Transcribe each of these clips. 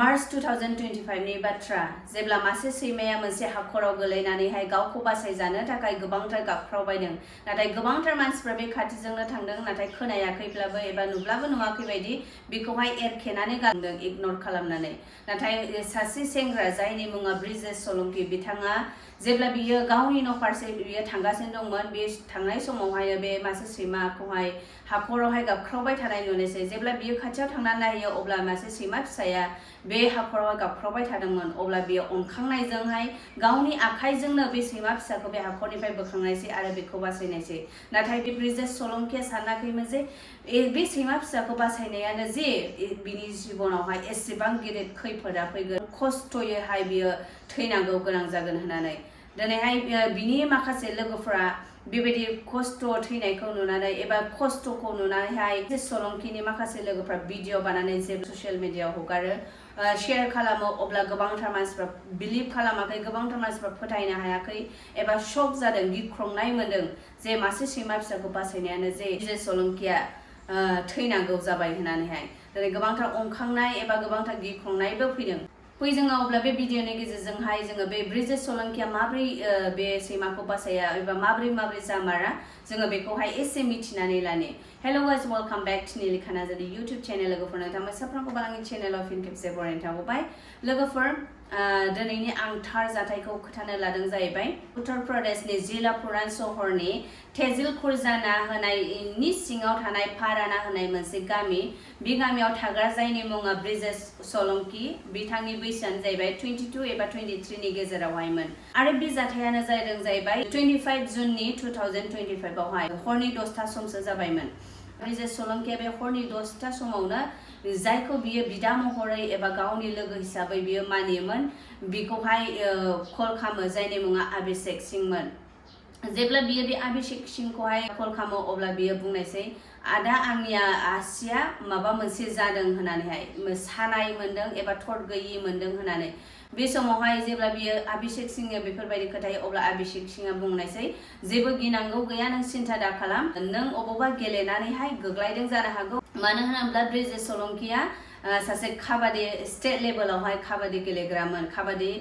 March 2025 नि बाथ्रा जेब्ला मासे सैमाया मोनसे हाखराव गोलैनानैहाय गावखौ बासायजानो थाखाय गोबांथार गाबख्रावबायदों नाथाय गोबांथार मानसिफोरा बे खाथिजोंनो थांदों नाथाय खोनायाखैब्लाबो एबा नुब्लाबो नुवाखै बायदि बेखौहाय एरखेनानै गारदों इगनर खालामनानै नाथाय सासे सेंग्रा जायनि मुङा ब्रिजेश सोलंकी बिथाङा जेब्ला बियो गावनि न' फारसे बियो थांगासिनो दंमोन बे थांनाय समावहाय बे मासे सैमाखौहाय हाखरावहाय गाबख्रावबाय थानाय नुनायसै जेब्ला बियो खाथियाव थांनानै नायो अब्ला मासे सैमा फिसाया बे हाखराव गाबख्रावबाय थादोंमोन अब्ला बियो अनखांनायजोंहाय गावनि आखाइजोंनो बे सैमा फिसाखौ बे हाखरनिफ्राय बोखांनायसै आरो बेखौ बासायनायसै नाथाय बे ब्रिजेश सोलंकीया सानाखैमोन जे बे सैमा फिसाखौ बासायनायानो जे बिनि जिबनावहाय एसेबां गिदिर खैफोदा फैगोन खस्थ'यैहाय बियो थैनांगौ गोनां जागोन होननानै दिनैहाय बिनि माखासे लोगोफोरा बेबायदि खस्थ' थैनायखौ नुनानै एबा खस्थ'खौ नुनानैहाय सोलंकीनि माखासे लोगोफ्रा भिडिअ बानायनानै जे ससियेल मिडियायाव हगारो शेयार खालामो अब्ला गोबांथार मानसिफ्रा बिलिभ खालामाखै गोबांथार मानसिफ्रा फोथायनो हायाखै एबा शक जादों गिख्रंनाय मोनदों जे मासे सैमा फिसाखौ बासायनायानो जे ब्रिजेश सोलंकीया थैनांगौ जाबाय होननानैहाय दिनै गोबांथार अनखांनाय एबा गोबांथार गिख्रंनायबो फैदों फै जोङो अब्ला बे भिडिअनि गेजेरजोंहाय जोङो बे ब्रिजेश सोलंकीया माब्रै बे सैमाखौ बासाया एबा माब्रै जामारा जोङो बेखौहाय एसे मिथिनानै लानि hello guys welcome back to Neelikha Narzary YouTube channel लोगोफोर नोंथांमोन साफ्रोमखौबो आंनि चैनेलाव फिन खेबसे बरायनाय थाबावबाय लोगोफोर दिनैनि आं थार जाथायखौ खोन्थानो लादों जाहैबाय उत्तर प्रदेशनि जिलापुरान सहरनि तेजिल खुर्जाना होनायनि सिङाव थानाय फाराना होनाय मोनसे गामि बे गामियाव थाग्रा जायनि मुङा ब्रिजेश सोलंकी बिथांनि बैसोआनो जाहैबाय 22 एबा 23 नि गेजेरावहायमोन आरो बे जाथायानो जादों जाहैबाय 25 जुननि 2025 आवहाय हरनि 10टा समसो जाबायमोन ब्रिजेश सोलंकीया बे हरनि 10टा समावनो जायखौ बियो बिदा महरै एबा गावनि लोगो हिसाबै बियो मानियोमोन बिखौहाय कल खालामो जायनि मुङा अभिषेक सिंहमोन जेब्ला बियो बे अभिषेक सिंहखौहाय कल खालामो अब्ला बियो बुंनायसै आदा आंनिया आसिया माबा मोनसे जादों होननानैहाय सानाय मोन्दों एबा थर गैयि मोन्दों होननानै बे समावहाय जेब्ला बियो अभिषेक सिंहया बेफोरबायदि खोथायो अब्ला अभिषेक सिंहया बुंनायसै जेबो गिनांगौ गैया नों सिन्था दाखालाम नों अबावबा गेलेनानैहाय गोग्लैदों जानो हागौ मानो होनोब्ला ब्रिजेश सोलंकीया सासे काबादि स्टेट लेभेलावहाय काबादि गेलेग्रामोन काबादि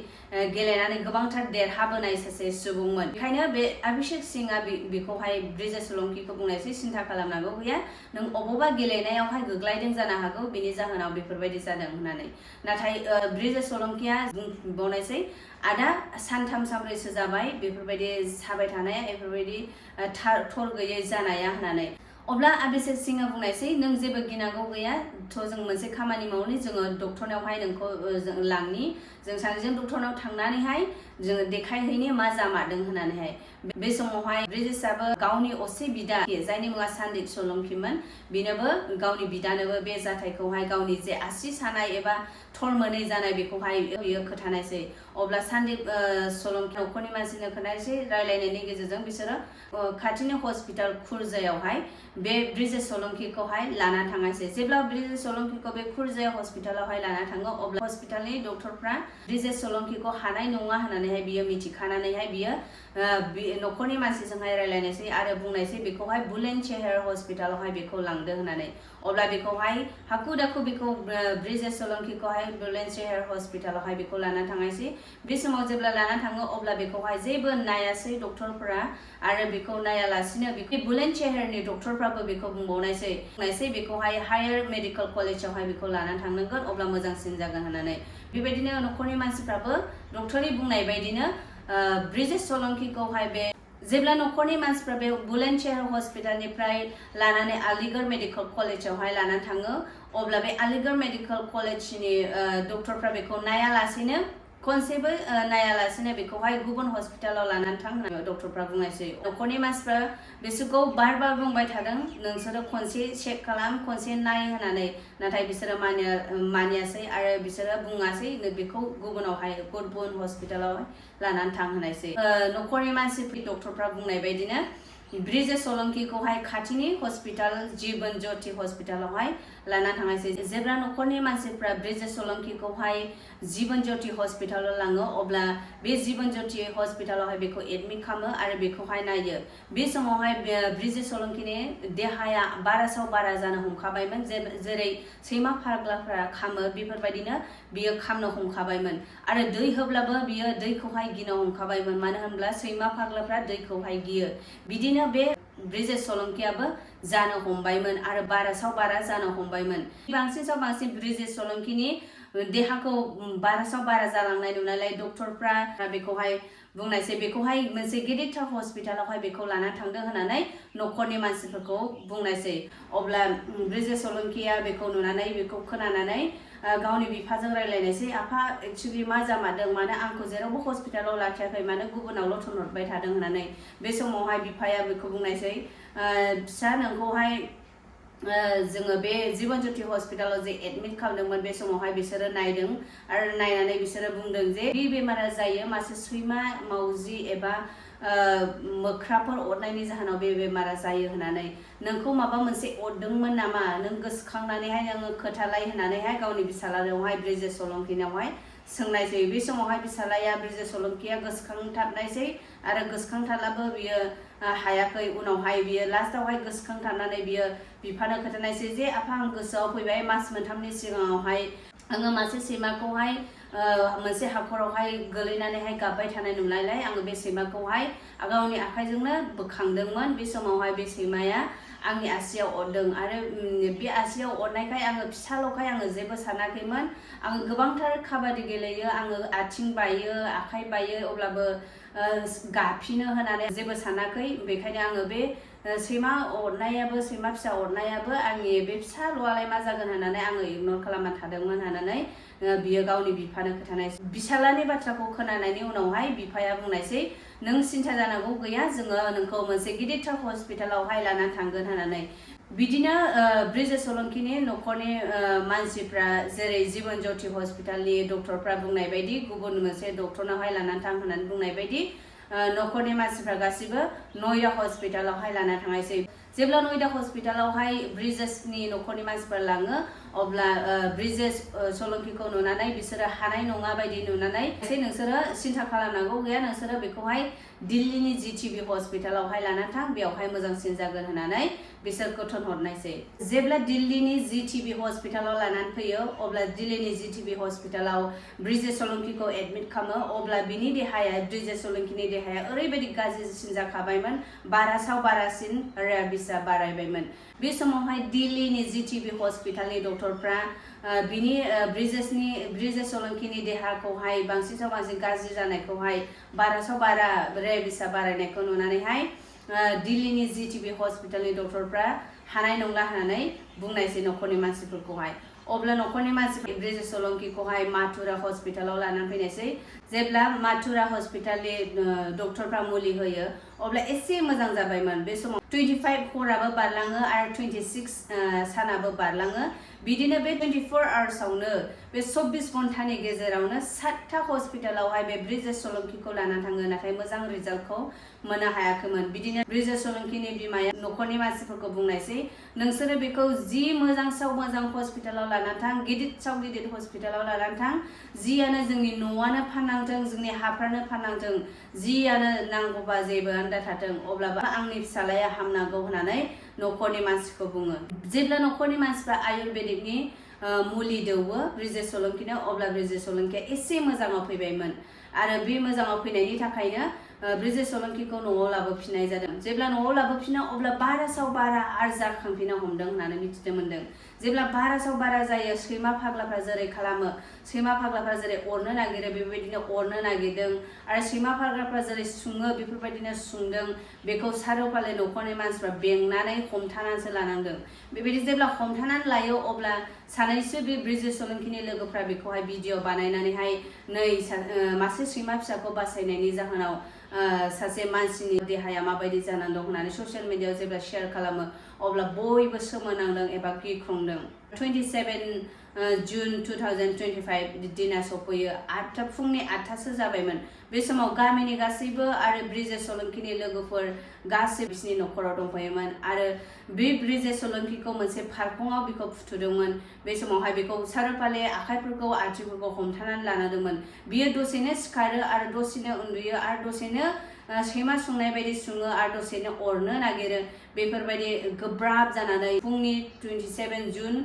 गेलेनानै गोबांथार देरहाबोनाय सासे सुबुंमोन बेखायनो बे अभिषेक सिंहया बेखौहाय ब्रिजेश सोलंकीखौ बुंनायसै सिन्था खालामनांगौ गैया नों अबावबा गेलेनायावहाय गोग्लैदों जानो हागौ बेनि जाहोनाव बेफोरबायदि जादों होननानै नाथाय ब्रिजेश सोलंकीया बुंनायसै आदा सानथाम सानब्रैसो जाबाय बेफोरबायदि साबाय थानाया बेफोरबायदि थर गैयै जानाया होननानै अब्ला अभिषेक सिंहया बुंनायसै नों जेबो गिनांगौ गैया थ' जों मोनसे खामानि मावनि जोङो डक्टरनावहाय नोंखौ लांनि जों सानैजों डक्टरनाव थांनानैहाय जोङो देखायहैनि मा जामारदों होननानैहाय बे समावहाय ब्रिजेशआबो गावनि असे बिदा जायनि मुङा सन्दीप सोलंकीमोन बिनोबो गावनि बिदानोबो बे जाथायखौहाय गावनि जे आसि सानाय एबा थर मोनै जानाय बेखौहाय बियो खोन्थानायसै अब्ला सन्दीप सोलंकी न'खरनि मानसिनो खोन्थानायसै रायलायनायनि गेजेरजों बिसोरो खाथिनि हस्पिटाल खुर्जायावहाय बे ब्रिजेश सोलंकीखौहाय लाना थांनायसै जेब्ला ब्रिजेश सोलंकीखौ बे खुर्जा हस्पिटालावहाय लाना थाङो अब्ला हस्पिटालनि डक्टरफ्रा ब्रिजेश सोलंकीखौ हानाय नङा होननानैहाय बियो मिथिखानानैहाय बियो न'खरनि मानसिजोंहाय रायलायनायसै आरो बुंनायसै बेखौहाय बुलंदशहर हस्पिटालावहाय बेखौ लांदो होननानै अब्ला बेखौहाय हाखु दाखु बेखौ ब्रिजेश सोलंकीखौहाय बुलंदशहर हस्पिटालावहाय बेखौ लाना थांनायसै बे समाव जेब्ला लाना थाङो अब्ला बेखौहाय जेबो नायासै डक्टरफोरा आरो बेखौ नायालासिनो बे बुलंदशहरनि डक्टरफ्राबो बेखौ बुंनायसै बेखौहाय हायर मेडिकेल कलेजावहाय बेखौ लाना थांनांगोन अब्ला मोजांसिन जागोन होननानै बेबायदिनो न'खरनि मानसिफ्राबो डक्टरनि बुंनाय बायदिनो ब्रिजेश सोलंकीखौहाय बे जेब्ला न'खरनि मानसिफ्रा बे बुलंदशहर हस्पिटालनिफ्राय लानानै आलिगढ़ मेडिकेल कलेजावहाय लानानै थाङो अब्ला बे आलिगढ़ मेडिकेल कलेजनि डक्टरफ्रा बेखौ नायालासेनो खनसेबो नायालासेनो बेखौहाय गुबुन हस्पिटालाव लानानै थां होननानै डक्टरफ्रा बुंनायसै न'खरनि मानसिफ्रा बिसोरखौ बार बुंबाय थादों नोंसोरो खनसे चेक खालाम खनसे नाय होननानै नाथाय बिसोरो मानियासै आरो बिसोरो बुङासै बेखौ गुबुनावहाय गुबुन हस्पिटालाव लानानै थां होनायसै न'खरनि मानसिफोर डक्टरफ्रा बुंनाय बायदिनो ब्रिजेश सोलंकीखौहाय खाथिनि हस्पिटाल जीवन ज्योति हस्पिटालावहाय लाना थाङासै जेब्ला नखरनि मानसिफ्रा ब्रिजेश सोलंकिखौहाय जीवन ज्योति हस्पिटालाव लाङो अब्ला बे जीवन ज्योति हस्पिटालावहाय बेखौ एडमिट खालामो आरो बेखौहाय नायो बे समावहाय ब्रिजेश सोलंकिनि देहाया बारासाव बारा जानो हमखाबायमोन जेरै सैमा फाग्लाफ्रा खामो बेफोरबायदिनो बियो खामनो हमखाबायमोन आरो दै होब्लाबो बियो दैखौहाय गिनो हमखाबायमोन मानो होनब्ला सैमा फाग्लाफ्रा दैखौहाय गियो बिदिनो बे ब्रिजेश सोलंकियाबो जानो हमबायमोन आरो बारासाव बारा जानो हमबायमोन बांसिनसाव बांसिन ब्रिजेश सोलंकिनि देहाखौ बारासाव बारा जालांनाय नुनायलाय डक्टरफ्रा बेखौहाय बुंनायसै बेखौहाय मोनसे गिदिरथार हस्पिटालावहाय बेखौ लाना थांदों होननानै नखरनि मानसिफोरखौ बुंनायसै अब्ला ब्रिजेश सोलंकिया बेखौ नुनानै बेखौ खोनानानै गावनि बिफाजों रायलायनायसै आफा एक्चुअली मा जामारदों मानो आंखौ जेरावबो हस्पिटालाव लाखियाखै मानो गुबुनावल' थोनहरबाय थादों होननानै बे समावहाय बिफाया बेखौ बुंनायसै फिसा नोंखौहाय जोङो बे जीवन ज्योति हस्पिटालाव जे एडमिट खालामदोंमोन बे समावहाय बिसोरो नायदों आरो नायनानै बिसोरो बुंदों जे बे बेमारा जायो मासे सैमा मावजि एबा मोख्राफोर अरनायनि जाहोनाव बे बेमारा जायो होननानै नोंखौ माबा मोनसे अरदोंमोन नामा नों गोसोखांनानैहाय नोङो खोथालाय होननानैहाय गावनि बिसालायावहाय ब्रिजेश सोलंकिनावहाय सोंनायसै बे समावहाय बिसालाया ब्रिजेश सोलंकिया गोसोखांथाबनायसै आरो गोसोखांथाब्लाबो बियो हायाखै उनावहाय बियो लास्टावहाय गोसोखांथाबनानै बियो बिफानो खोन्थानायसै जे आफा आं गोसोआव फैबाय मास मोनथामनि सिगाङावहाय आङो मासे सैमाखौहाय मोनसे हाखरावहाय गोलैनानैहाय गाबबाय थानाय नुनायलाय आङो बे सैमाखौहाय गावनि आखाइजोंनो बोखांदोंमोन बे समावहाय बे सैमाया आंनि आसियाव अरदों आरो बे आसियाव अरनायखाय आङो फिसाल'खाय आङो जेबो सानाखैमोन आङो गोबांथार काबादि गेलेयो आङो आथिं बायो आखाइ बायो अब्लाबो गाफिनो होननानै जेबो सानाखै बेखायनो आङो बे सैमा अरनायाबो सैमा फिसा अरनायाबो आंनि बे फिसाल'आलाय मा जागोन होननानै आङो इगनर खालामना थादोंमोन होननानै बियो गावनि बिफानो खोन्थानाय बिसालानि बाथ्राखौ खोनानायनि उनावहाय बिफाया बुंनायसै नों सिन्था जानांगौ गैया जोङो नोंखौ मोनसे गिदिरथार हस्पिटालावहाय लाना थांगोन होननानै बिदिनो ब्रिजेश सोलंकिनि नखरनि मानसिफ्रा जेरै जीवन ज्योति हस्पिटालनि डक्टरफ्रा बुंनाय बायदि गुबुन मोनसे डक्टरनावहाय लानानै थां होननानै बुंनाय बायदि नखरनि मानसिफ्रा गासिबो नयडा हस्पिटालावहाय लाना थांनायसै जेब्ला नयडा हस्पिटालावहाय ब्रिजेशनि नखरनि मानसिफ्रा लाङो अब्ला ब्रिजेश सोलंकिखौ नुनानै बिसोरो हानाय नङा बायदि नुनानै नोंसोरो सिन्था खालामनांगौ गैया नोंसोरो बेखौहाय दिल्लीनि जिटिबि हस्पिटालावहाय लाना थां बेयावहाय मोजांसिन जागोन होननानै बिसोरखौ थोनहरनायसै जेब्ला दिल्लीनि जिटिबि हस्पिटालाव लानानै फैयो अब्ला दिल्लीनि जिटिबि हस्पिटालाव ब्रिजेश सोलंकिखौ एडमिट खालामो अब्ला बिनि देहाया ब्रिजेश सोलंकिनि देहाया ओरैबायदि गाज्रिसिन जाखाबायमोन बारासाव बारासिन रेबिसआ बारायबायमोन बे समावहाय दिल्लीनि जिटिबि हस्पिटालनि डक्टरफ्रा बिनि ब्रिजेश सोलंकिनि देहाखौहाय बांसिनसाव बांसिन गाज्रि जानायखौहाय बारासाव बारा रेबिसआ बारायनायखौ नुनानैहाय दिल्लीनि जिटिबि हस्पिटालनि डक्टरफ्रा हानाय नंला होननानै बुंनायसै नखरनि मानसिफोरखौहाय अब्ला नखरनि मानसिफोरा ब्रिजेश सोलंकिखौहाय माथुरा हस्पिटालाव लानानै फैनायसै जेब्ला माथुरा हस्पिटालनि डक्टरफ्रा मुलि होयो अब्ला एसे मोजां जाबायमोन बे समाव 25 हराबो बारलाङो आरो 26 सानाबो बारलाङो बिदिनो बे 24 आवार्सआवनो बे 24 घन्टानि गेजेरावनो 7था हस्पिटालावहाय बे ब्रिजेश सोलंकिखौ लाना थाङो नाथाय मोजां रिजाल्टखौ मोननो हायाखैमोन बिदिनो ब्रिजेश सोलंकिनि बिमाया नखरनि मानसिफोरखौ बुंनायसै नोंसोरो बेखौ जि मोजांसाव मोजां हस्पिटालाव लाना थां गिदिरसाव गिदिर हस्पिटालाव लाना थां जियानो जोंनि न'आनो फाननांथों जोंनि हाफ्रानो फाननांथों जियानो नांगौबा जेबोआनो दाथाथों अब्लाबो आंनि फिसालाया हामनांगौ होननानै नखरनि मानसिखौ बुङो जेब्ला नखरनि मानसिफ्रा आयुर्वेदिकनि मुलि दौवो ब्रिजेश सोलंकिनो अब्ला ब्रिजेश सोलंकिया एसे मोजाङाव फैबायमोन आरो बे मोजाङाव फैनायनि थाखायनो ब्रिजेश सोलंकिखौ न'आव लाबोफिननाय जादों जेब्ला न'आव लाबोफिनो अब्ला बारासाव बारा आरो जाखांफिननो हमदों होननानै मिथिनो मोन्दों जेब्ला बारासाव बारा जायो सैमा फाग्लाफ्रा जेरै खालामो सैमा फाग्लाफ्रा जेरै अरनो नागिरो बेबायदिनो अरनो नागिरदों आरो सैमा फाग्लाफ्रा जेरै सुङो बेफोरबायदिनो सुंदों बेखौ सारौफाले नखरनि मानसिफ्रा बेंनानै हमथानानैसो लानांदों बेबायदि जेब्ला हमथानानै लायो अब्ला सानैसो बे ब्रिजेश सोलंकिनि लोगोफ्रा बेखौहाय भिडिअ बानायनानैहाय नै मासे सैमा फिसाखौ बासायनायनि जाहोनाव सासे मानसिनि देहाया माबायदि जानानै दं होननानै ससियेल मिडियायाव जेब्ला शेयार खालामो अब्ला बयबो सोमोनांदों एबा गिख्रंदों 27 जुन 2025 दिना सफैयो फुंनि 8टासो जाबायमोन बे समाव गामिनि गासैबो आरो ब्रिजेश सोलंकिनि लोगोफोर गासै बिसिनि नखराव दंफायोमोन आरो बे ब्रिजेश सोलंकिखौ मोनसे फारखंआव बिखौ फुथुदोंमोन बे समावहाय बिखौ सारोफाले आखाइफोरखौ आथिंफोरखौ हमथानानै लानादोंमोन बियो दसेनो सिखारो आरो दसेनो उन्दुयो आरो दसेनो सैमा सुंनाय बायदि सुङो आरो दसेनो अरनो नागिरो बेफोरबायदि गोब्राब जानानै फुंनि 27 जुन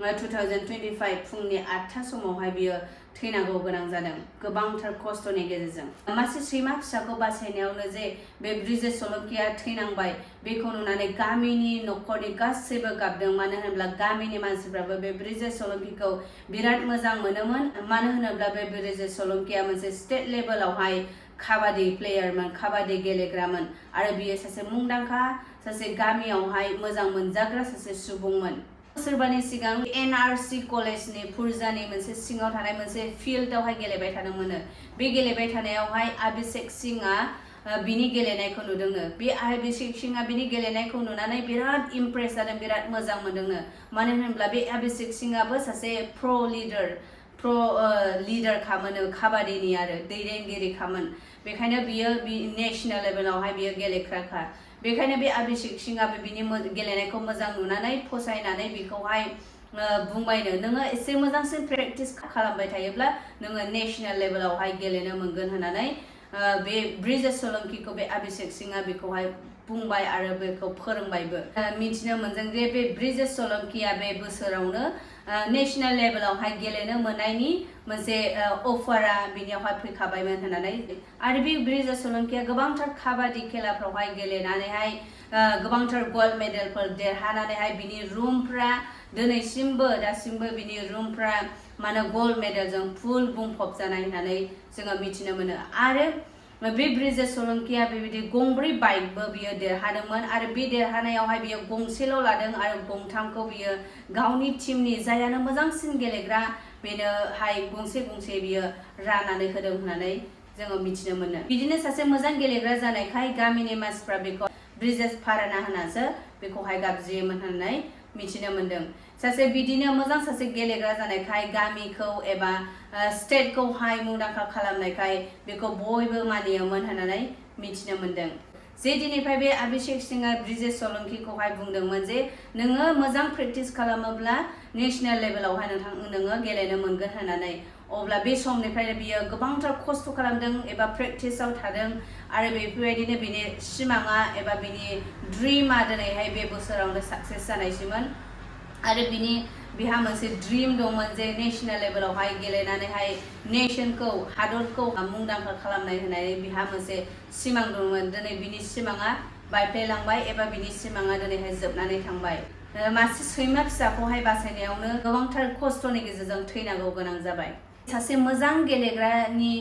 2025 फुंनि 8टा समावहाय बियो थैनांगौ गोनां जादों गोबांथार खस्थनि गेजेरजों मासे सैमा फिसाखौ बासायनायावनो जे बे ब्रिजेश सोलंकिया थैनांबाय बेखौ नुनानै गामिनि नखरनि गासैबो गाबदों मानो होनोब्ला गामिनि मानसिफ्राबो बे ब्रिजेश सोलंकिखौ बिराद मोजां मोनोमोन मानो होनोब्ला बे ब्रिजेश सोलंकिया मोनसे स्टेट लेभेलावहाय काबादि प्लेयारमोन काबादि गेलेग्रामोन आरो बियो सासे मुंदांखा सासे गामियावहाय मोजां मोनजाग्रा सासे सुबुंमोन बोसोरबानि सिगां NRC कलेजनि फुरजानि मोनसे सिङाव थानाय मोनसे फिल्डआवहाय गेलेबाय थादोंमोन बे गेलेबाय थानायावहाय अभिषेक सिंहआ बिनि गेलेनायखौ नुदोंनो बे अभिषेक सिंहआ बिनि गेलेनायखौ नुनानै बिराद इमप्रेस जादों बिराद मोजां मोनदोंनो मानो होनोब्ला बे अभिषेक सिंहआबो सासे प्र लिडार खामोन काबादिनि आरो दैदेनगिरि खामोन बेखायनो बियो नेशनेल लेभेलावहाय बियो गेलेग्राखा बेखायनो बे अभिषेक सिंहआबो बिनि गेलेनायखौ मोजां नुनानै फसायनानै बिखौहाय बुंबायनो नोङो एसे मोजांसिन प्रेक्टिस खालामबाय थायोब्ला नोङो नेशनेल लेभेलावहाय गेलेनो मोनगोन होननानै बे ब्रिजेश सोलंकिखौ बे अभिषेक सिंहआ बिखौहाय बुंबाय आरो बेखौ फोरोंबायबो मिथिनो मोनदों जे बे ब्रिजेश सोलंकिया बे बोसोरावनो नेशनेल लेभेलावहाय गेलेनो मोननायनि मोनसे अफारा बिनियावहाय फैखाबायमोन होननानै आरो बे ब्रिजेश सोलंकिया गोबांथार काबादि खेलाफ्रावहाय गेलेनानैहाय गोबांथार गल्ड मेडेलफोर देरहानानैहाय बिनि रुमफ्रा दासिमबो बिनि रुमफ्रा माने गल्ड मेडेलजों फुल बुंफबजानाय होननानै जोङो मिथिनो मोनो आरो बे ब्रिजेश सोलंकिया बेबायदि गंब्रै बाइकबो बियो देरहादोंमोन आरो बे देरहानायावहाय बियो गंसेल' लादों आरो गंथामखौ बियो गावनि टीमनि जायानो मोजांसिन गेलेग्रा बेनोहाय गंसे बियो राननानै होदों होननानै जोङो मिथिनो मोनो बिदिनो सासे मोजां गेलेग्रा जानायखाय गामिनि मानसिफ्रा बेखौ ब्रिजेश फाराना होनासो बेखौहाय गाबज्रियोमोन होननानै मिथिनो मोनदों सासे बिदिनो मोजां सासे गेलेग्रा जानायखाय गामिखौ एबा स्टेटखौहाय मुंदांखा खालामनायखाय बेखौ बयबो मानियोमोन होननानै मिथिनो मोनदों जे दिननिफ्राय बे अभिषेक सिंहआ ब्रिजेश सोलंकिखौहाय बुंदोंमोन जे नोङो मोजां प्रेक्टिस खालामोब्ला नेशनेल लेभेलावहाय नोङो गेलेनो मोनगोन होननानै अब्ला बे समनिफ्रायनो बियो गोबांथार खस्थ खालामदों एबा प्रेक्टिसाव थादों आरो बेफोरबायदिनो बिनि सिमाङा एबा बिनि ड्रीमा दिनैहाय बे बोसोरावनो साक्सेस जानायसैमोन आरो बिहा मोनसे ड्रीम दंमोन जे नेशनेल लेभेलावहाय गेलेनानैहाय नेशनखौ हादरखौ मुंदांखा खालामनाय होननानै बिहा मोनसे सिमां दंमोन दिनै बिनि सिमाङा बायफ्लेलांबाय एबा बिनि सिमाङा दिनैहाय जोबनानै थांबाय मासे सैमा फिसाखौहाय बासायनायावनो गोबांथार खस्थनि गेजेरजों थैनांगौ गोनां जाबाय सासे मोजां गेलेग्रानि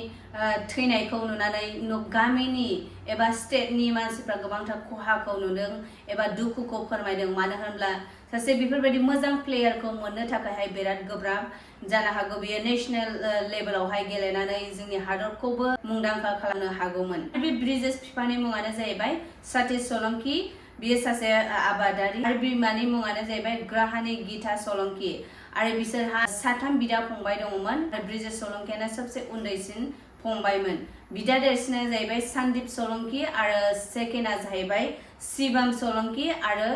थैनायखौ नुनानै गामिनि एबा स्टेटनि मानसिफ्रा गोबांथार खहाखौ नुदों एबा दुखुखौ फोरमायदों मानो होनब्ला सासे बेफोरबायदि मोजां प्लेयारखौ मोननो थाखायहाय बिराद गोब्राब जानो हागौ बियो नेशनेल लेभेलावहाय गेलेनानै जोंनि हादरखौबो मुंदांखा खालामनो हागौमोन बे ब्रिजेश बिफानि मुङानो जाहैबाय सतीश सोलंकी बियो सासे आबादारि आरो बिमानि मुङानो जाहैबाय ग्राहानि गीता सोलंकी आरो बिसोरहा साथाम बिदा फंबाय दङमोन ब्रिजेश सोलंकियानो सबसे उन्दैसिन फंबायमोन बिदा देरसिना जाहैबाय सन्दीप सोलंकी आरो सेकेन्डआ जाहैबाय शिवम सोलंकी आरो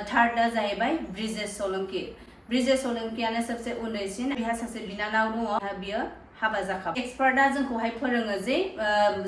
थार्डआ जाहैबाय ब्रिजेश सोलंकियानो सबसे उन्दैसिन बिहा सासे बिनानाव दङ बियो हाबा जाखाबाय एक्सपार्टआ जोंखौहाय फोरोङो जे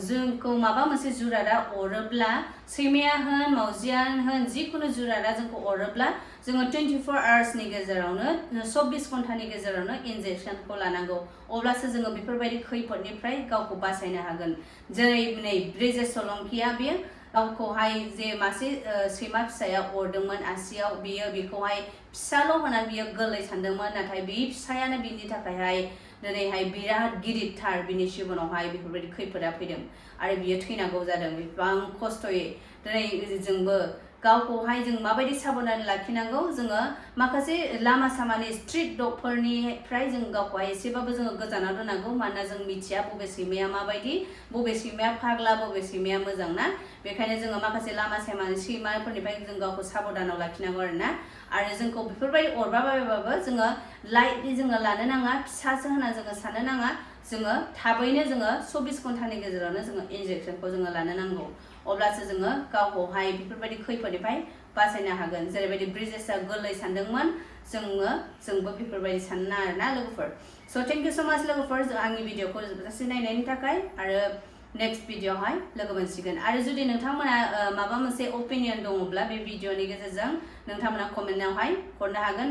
जोंखौ माबा मोनसे जुनारा अरोब्ला सैमाया होन मावजियानो होन जिखुनु जुनारा जोंखौ अरोब्ला जोङो 24 आवार्सनि गेजेरावनो 24 घन्टानि गेजेरावनो इन्जेक्सनखौ लानांगौ अब्लासो जोङो बेफोरबायदि खैफोदनिफ्राय गावखौ बासायनो हागोन जेरै नै ब्रिजेश सोलंकिया बियो गावखौहाय जे मासे सैमा फिसाया अरदोंमोन आसियाव बियो बेखौहाय फिसाल' होननानै बियो गोरलै सानदोंमोन नाथाय बे फिसायानो बिनि थाखायहाय दिनैहाय बिराद गिदिरथार बिनि जिबनावहाय बेफोरबायदि खैफोदा फैदों आरो बियो थैनांगौ जादों गोबां खस्थयै दिनै जोंबो गावखौहाय जों माबायदि साबधानै लाखिनांगौ जोङो माखासे लामा सामानि स्ट्रीट डगफोरनिफ्राय जों गावखौहाय एसेबाबो जोङो गोजानाव दोननांगौ मानोना जों मिथिया बबे सैमाया माबायदि बबे सैमाया फाग्ला बबे सैमाया मोजां ना बेखायनो जोङो माखासे लामा सामानि सैमाफोरनिफ्राय जों गावखौ साबधानाव लाखिनांगौ आरोना आरो जोंखौ बेफोरबायदि अरबाबायबाबो जोङो लाइटलि जोङो लानो नाङा फिसासो होनना जोङो साननो नाङा जोङो थाबैनो जोङो 24 घन्टानि गेजेरावनो जोङो इन्जेक्सनखौ जोङो लानो नांगौ अब्लासो जोङो गावखौहाय बेफोरबायदि खैफोदनिफ्राय बासायनो हागोन जेरैबायदि ब्रिजेशआ गोरलै सानदोंमोन जोंबो बेफोरबायदि साननो नाङा आरोना लोगोफोर स' थेंक इउ स' माच लोगोफोर आंनि भिडिअखौ जोबजासे नायनायनि थाखाय आरो नेक्स्ट भिडिअआवहाय लोगो मोनसिगोन आरो जुदि नोंथांमोना माबा मोनसे अपिनियन दङब्ला बे भिडिअनि गेजेरजों नोंथांमोना कमेन्टआवहाय हरनो हागोन